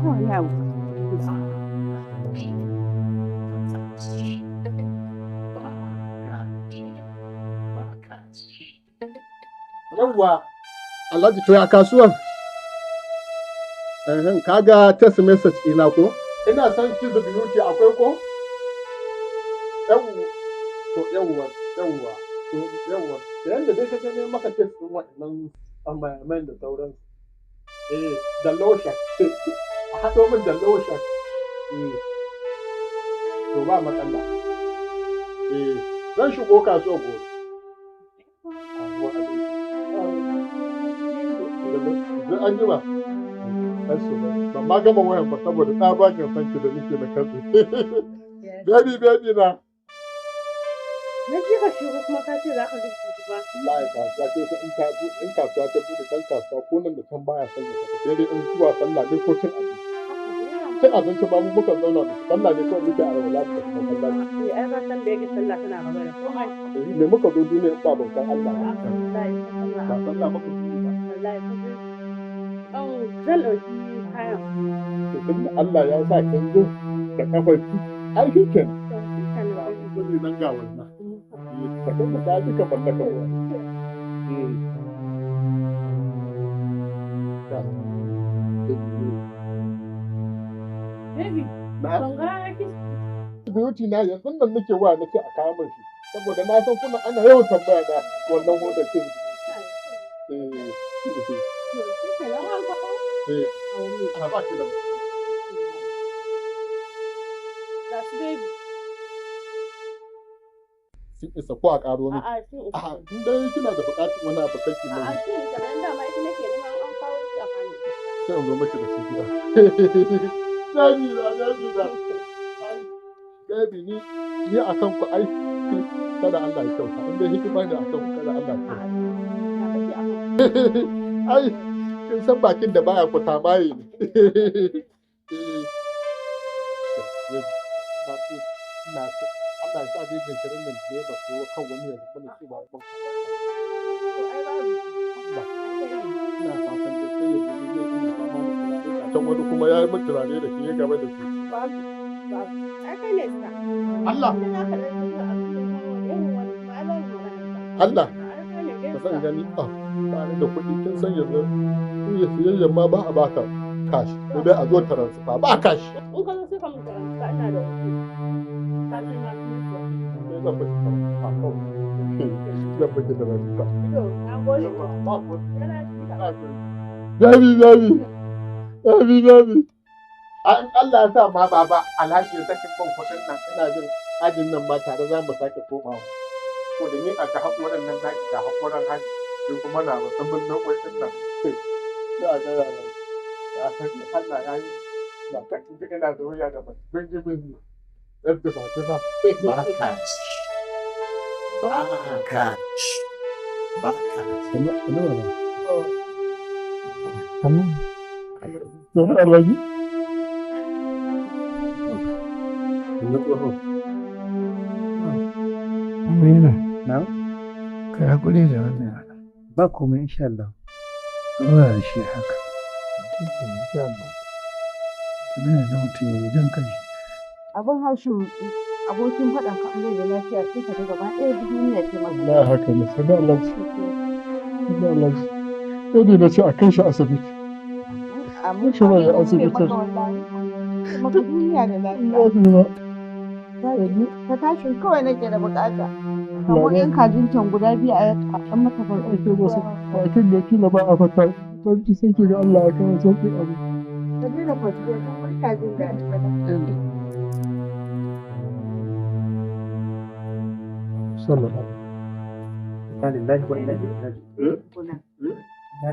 Ba wani abu. Yawwa, Alhaji, to ya kasuwan? Ehem, kaga text message ina ko? Ina son Kizu Beauty, akwai ko? Yawwa, to yawwa, yawwa, to yawwa. Da yanda dai ka gane maka text ɗin waɗannan amayaman da sauransu. Eh, da lotion. A haɗo min da lotion. Eh, to ba matsala. Eh, zan shigo kasuwa gobe. Wa alaikum. An jima. Ban ma gama wayan ba saboda tsabagen sanki da nake na katse. Baby, baby na. Na ji ka shigo kuma ka ce za ka rubuta ba. Wallahi kasuwa ce sai in ta buɗe, in kasuwa ta buɗe, dan kasuwa ko nan da can baya son ya fita, sai dai in zuwa sallah ne ko cin abinci. Cin abinci ma mu mukan zauna mu ci, sallah ne kawai muke alwala mu tafi masallaci. Eh, ai ka san da yake sallah tana gaba da komai. Eh, me muka zo duniya in ba bautan Allah ba? Wallahi sallah. Ba sallah muka zo ba. Wallahi ka san. Zan ɗauki kayan. To tunda Allah ya sa kin zo da kafar ki, ai shi kenan. To shi kenan. Kuɗi nan ga wannan. Ka san da ta duka mallakar wani. Eh. Baby, Na ban ga kis Beauty na, yanzu nan nake wa nace a kawo min shi saboda na san kuna ana yawan tambaya na wannan hodar kin. Eh. To shi kenan an kawo. Eh. Kawo min. A ba ki da Ga su, baby. Sun isa ko a ƙaro miki? A'a, sun isa. A'a, in dai kina da buƙatar wani abu kake A'a, mai. sun isa, dan dama ita nake nema, an kawo shi a kawo. Sai in zo miki da su gida. Baby na, baby na. Ai, baby, ni akan ku ai kada Allah ya kyauta. In dai hikima ne akan ku, kada Allah ya kyauta. Ya kake akan? Ai, kin san bakin da baya kwata maye ne. Eh. Ina so Allah ya sa dai jinkirin nan da ya ba su kan wani ya zama na cewa ban To ai babu. Allah. Ai kai ne. Ina fatan da sai ya zo zai ina fama da turare can, wani kuma ya yi min turare da shi ya gaba da shi. Babu. Babu. Ai kai ne sa. Allah. Inda za ka ɗan dinga abin da kuma wani irin wani kuma ai babu maganar sa. Allah. Ai kai ne dai Ka sa. san gani ah ba ni da kuɗi, kin san yanzu in ya siyayyan ma ba a baka cash, sai dai a zo transfer, ba cash. In ka zo sai ka mun transfer, ina da kuɗi. Ka san na fi so. Sai zan miki transfer kawai. Zan miki transfer. To, na gode. Ba ku. Yana ci. Baby, baby, baby, baby. An Allah ya sa ma baba Alhaji ya sake ban kuɗin nan, ina jin ajin nan ma tare za mu sake komawa. Ko da ni a ga haƙoran nan zaki ga haƙoran haji, ni kuma na musamman lokacin nan. Sai a ga yara. Ya san Allah ya yi. Na ta ina soyayya da mace. Bingi bingi. Yadda ba ta ba. Ba cash. Ba cash. Ba cash. Alhaji. Amina. Na? Ka haƙuri da wannan yara. Ba komai insha Allah. Allah da shi haka. Insha Allah. Amina da mutum ya yi don kanshi. Abin haushin abokin faɗan ka bai da lafiya sai ka ga gaba ɗaya duniya ce maka. Allah haka ne, sani Allah shi. Sani Allah shi. Sai dai na ce a kai shi asibiti. Amma Shi ba ya asibitin. Maka duniya da lafiya. Ka tashin kawai nake da bukata. Kamar yan kajin can guda biyu a ɗan mata farko. Ake masa bakin da kila ba a fata. Don ki sai ki ga Allah ya kawo sauƙin abu. Ka daina kwanciya don barka jin daɗi. Sallallahu Inna lillahi wa inna ilaihi raji'un. Inna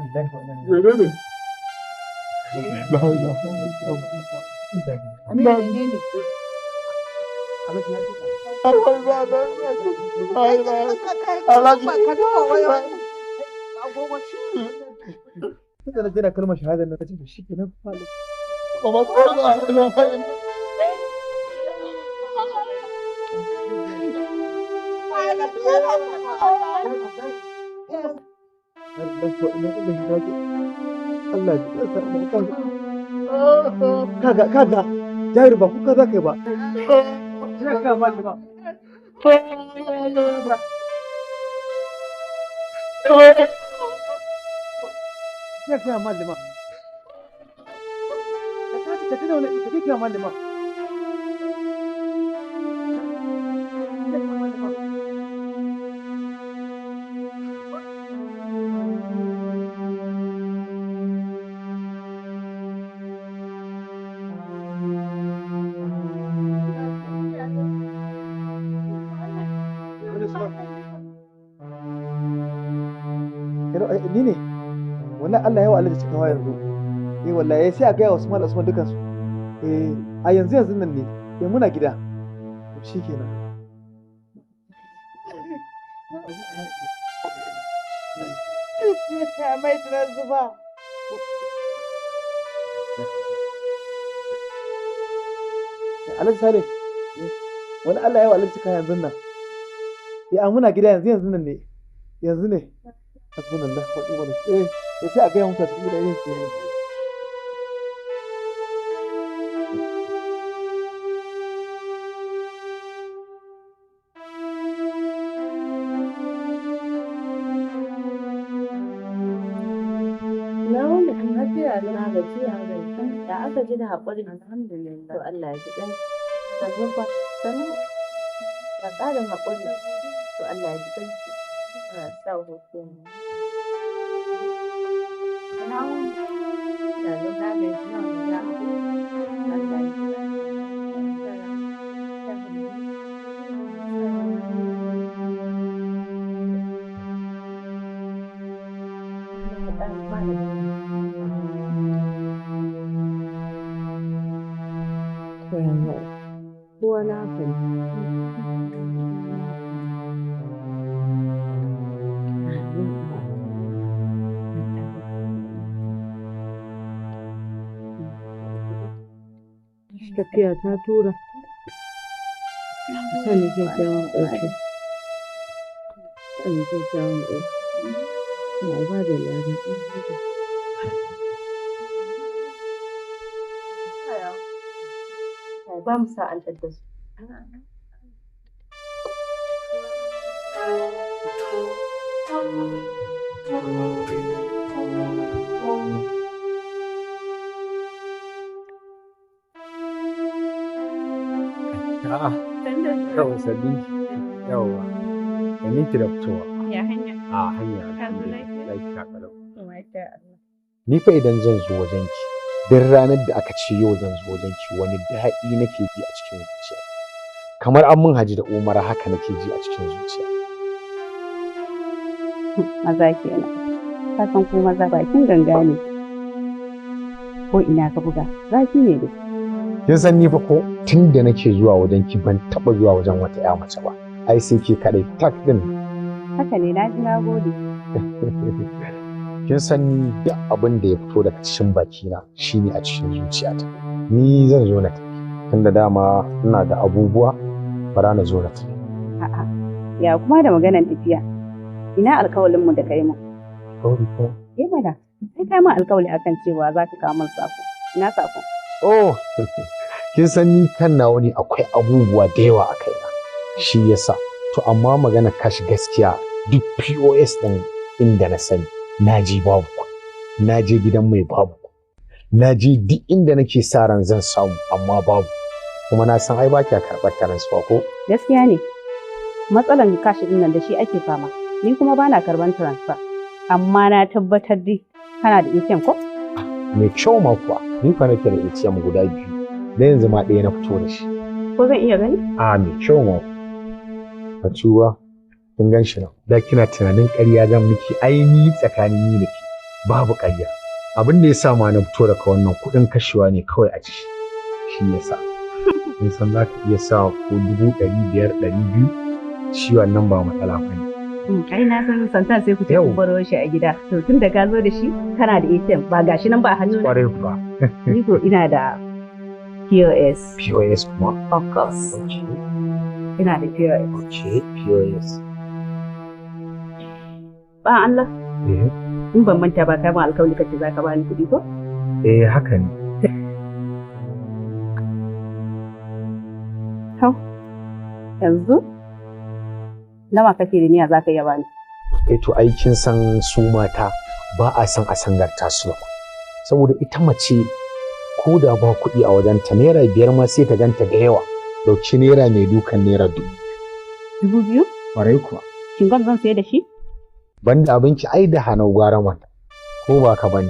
lillahi wa inna ilaihi Menene? La ilaha illallah. Amina menene? raji'un. Tunda na jira kalmar shahada na ce to shikenan fa. Allah ya sa mu kanka. Kaga kaga Jairu ba kuka za ka yi ba. Kaga malama. Kaga malama. Ka tashi ka tuna wani ka kika malama. Ni ne wallahi Allah ya wa Allah da cikawa yanzu eh wallahi sai a gaya wa Usman Usman dukan su eh a yanzu yanzu nan ne eh muna gida to shikenan. Mai zuba. Alhaji Sale wani Allah ya wa Allah cikawa yanzu nan eh a muna gida yanzu yanzu nan ne yanzu ne hasbunallah wa ni'mal wakil eh sai a gaya musu a cikin gida eh. Na wani lafiya na gajiya da aka ji da haƙuri alhamdulillah to Allah ya ji ɗan sannu fa sannu ka ƙarin haƙuri to Allah ya ji ɗan Allah sa hutu na wani sannu na gajiya ya Allah ya ji Kowa na haka ne. Tafiya ta tura. Sani kyakkyawan ƙarshe. Sani kyakkyawan ƙarshe. Na ba da lada. Ba mu sa'antar da su. A'a, yawa sabbin yawa. Sannin ki da fitowa. Ya hanya. A hanya Ka zo alhamdulillah lafiya? lafiya kalau. Masha Allah. Ni fa idan zan zo wajenki, duk ranar da aka ce yau zan zo wajenki wani daɗi nake ji a cikin zuciya. Kamar an mun haji da umara haka nake ji a cikin zuciya. Maza kenan. Ka san ko maza bakin ganga ne. Ko ina ka buga, zafi ne da su. Kin san ni fa ko tun da nake zuwa wajenki ban taɓa zuwa wajen wata ƴa mace ba. Ai sai ke kaɗai tak ɗin. Haka ne na ji na gode. Kin san ni duk abin da ya fito daga cikin bakina shine a cikin zuciyata. Ni zan zo na tafi. Tunda dama ina da abubuwa bara na zo na tafi. A'a. Ya kuma da maganar tafiya. Ina alkawalin mu da kai mu. Alkawari ko? Eh mana. Sai kai min alkawali akan cewa za ka kawo min sako. Ina sako? Oh, kin san ni kan nawa ne akwai abubuwa da yawa a kaina. Shi yasa. To amma magana kashi gaskiya duk POS din inda na sani na je babu, na je gidan mai babu, na je duk inda nake sa ran zan samu amma babu. Kuma na san ai ba kya karɓar transfer ko? Gaskiya ne. Matsalan kashi din nan da shi ake fama. Ni kuma bana karɓar transfer. Amma na tabbatar dai kana da ATM ko? Mai kyau ma kuwa. Ni fa nake da ATM guda biyu. Da yanzu ma ɗaya na fito da shi. Ko zan iya gani? A mai kyau ma. Facuwa, kin gan shi nan. Da kina tunanin ƙarya zan miki, ai ni tsakanin ni da ke babu ƙarya. Abin da ya sa ma na fito daga wannan kuɗin kashewa ne kawai a ciki. Shi ya sa. Kin san za ka iya sa ko 500,000, 200,000, shi wannan ba matsala ba ne. Ai na san santan sai ku ce kun baro shi a gida. To tun da ka zo da shi kana da ATM ba gashi nan ba a hannu. Ƙwarai kuwa. Ni ko ina da POS. POS kuma? Of course. Okay. Ina da POS. Okay, POS. Ba Allah. Eh. In ban manta ba kai ma alkawali kace zaka bani kuɗi ko? Eh haka ne. To. Yanzu nawa kake da niyya zaka iya bani? Eh to ai kin san su mata ba a san a sangarta su ba. Saboda ita mace ko da ba kuɗi a wajenta naira 5 ma sai ta ganta da yawa. Dauki naira mai dukan naira 2,000. 2,000? Ƙwarai kuwa. Shingon zan sayar da shi? Banda abinci ai da hanau gwara mata. Ko ba ka bane.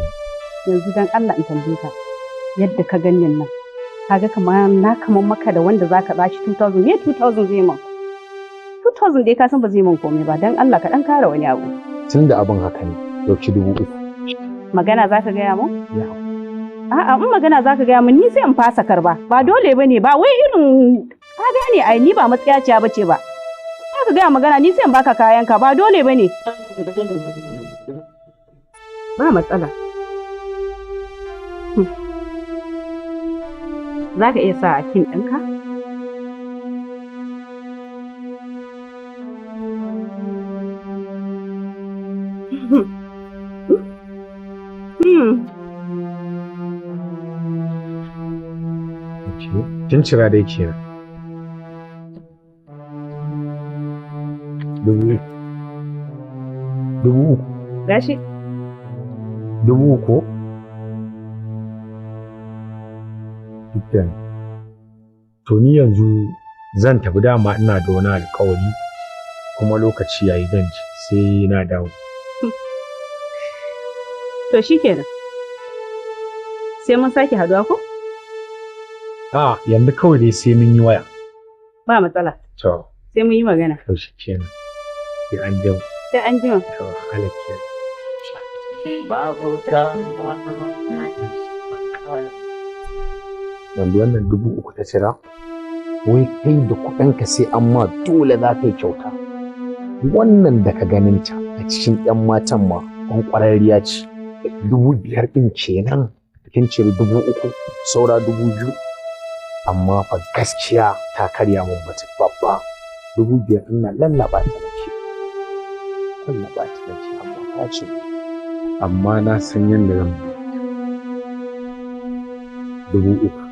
Yanzu dan Allah in tambaye ka yadda ka gannin nan. Kaga kamar na kaman maka da wanda zaka bashi 2000 me 2000 zai min? 2000 dai ka san ba zai min komai ba dan Allah ka dan kara wani abu. Tunda abin haka ne dauki 3,000. Magana zaka gaya mun? Ya. A'a in magana zaka gaya mun ni sai in fasa karba. Ba dole bane ba wai irin ka gane ai ni ba matsiyaciya bace ba. Zaka gaya magana ni sai in baka kayanka ba dole bane. Ba matsala. Zaka iya sa a kin ɗinka? Kin cira dai kenan. 3,000. 3,000. Gashi. 3,000. Shikenan. To ni yanzu zan tafi dama ina da wani alƙawari kuma lokaci yayi zan ci sai na dawo. To shikenan. Sai mun sake haduwa ko? A yanzu kawai dai sai mun yi waya. Ba matsala. To. Sai mun yi magana. To shikenan. Sai an jima. Sai an jima. To Allah kiyaye. Babu ta. Yanzu wannan 3,000 ta cira. Wai kai da kuɗinka sai amma dole za ka yi kyauta. Wannan da ka ganinta a cikin 'yan matan ma ƙwararriya ce. 5,000 ɗin kenan. Kin ciri 3,000 saura 2,000. Amma fa gaskiya ta karya mun mutum babba. 5,000 ina lallaɓa ta nake. Lallaɓa ta nake amma ta ce. Amma na san yadda zan bi. 3,000.